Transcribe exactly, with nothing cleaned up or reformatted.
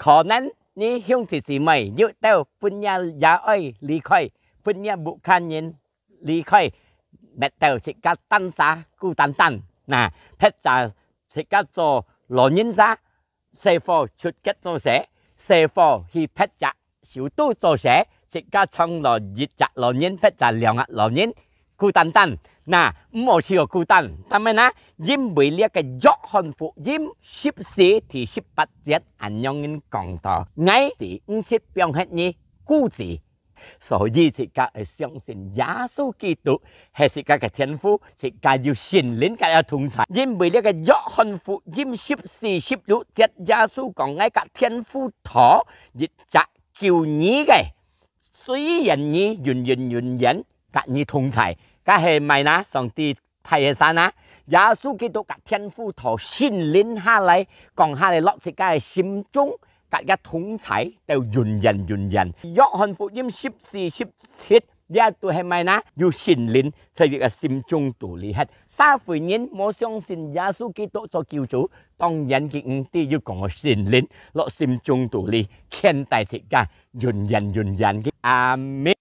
可能你兄弟姊妹有兜分你也愛離開，分你屋下人離開，搣到自家單儕孤單單。那，別儕自家做老人家，細伙出家做事，細伙去別隻首都做事，自家創落一隻老人，別儕兩隻老人，孤單單。那，毋好笑孤單，但係呢，因為這个約翰福音十四第十八節恁樣人講到：「𠊎係毋識放忒你孤寂。」所以自家愛相信耶穌基督係自家个天父，自家有聖靈佮佢同在。因為這个約翰福音十四十六節，耶穌講：「𠊎佮天父討一隻救你个，雖然你永遠永遠佮你同在。」該係麼个呢？上帝派个儕啊，耶穌基督佮天父討聖靈下來，降下來落自家个心中，佮佢同在到永遠永遠。約翰福音十四十七，這就係麼个呢？有聖靈在佢个心中肚裡歇。社會人無相信耶穌基督做救主，當然佢毋知有降聖靈落心中肚裡，牽帶自家永遠永遠个。阿們。